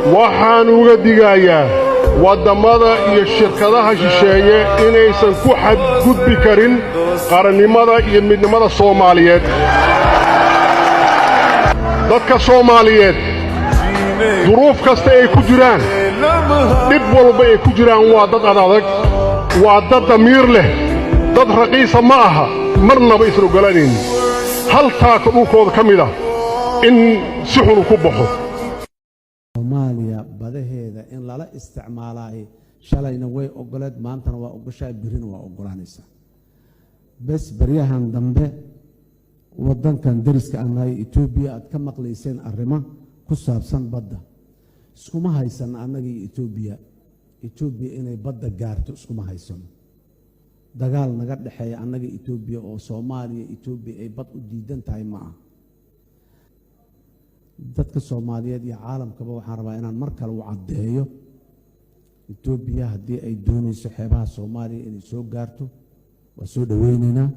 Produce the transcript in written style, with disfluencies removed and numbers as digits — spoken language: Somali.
Waxaan uga digayaa waddamada iyo shirkadaha shisheeye inaysan ku xadgudbi karin qarannimada iyo midnimada Soomaaliyeed. Dadka Soomaaliyeed, duruuf kasta ay ku jiraan, dhib walba ay ku jiraan, waa dad adadag, waa dad damiir leh, dad raqiisa ma aha. Marnaba aysan oggolaanaynin hal taako dhulkooda ka mid ah in si xunu ku baxo. Soomaaliya badaheeda in lala isticmaalaay shalayna way ogoleed, maantana waa ogoshahay, birina waa ogolaanaysaa. Bes baryahan dambe wadankan dariska aan nahay, Etoobiya, aad ka maqlayseen arrimo ku saabsan badda. Iskuma haysano annaga iyo Etoobiya. Etoobiya inay badda gaarto iskuma haysano. Dagaal naga dhexeeya annaga Etoobiya oo Soomaaliya Etoobiya ay bad u diidan tahay ma aha. Dadka Soomaaliyeed iyo caalamkaba waxaan rabaa inaan mar kale u caddeeyo: Etoobiya haddii ay doonayso xeebaha Soomaaliya inay soo gaarto, waa soo dhoweynaynaa.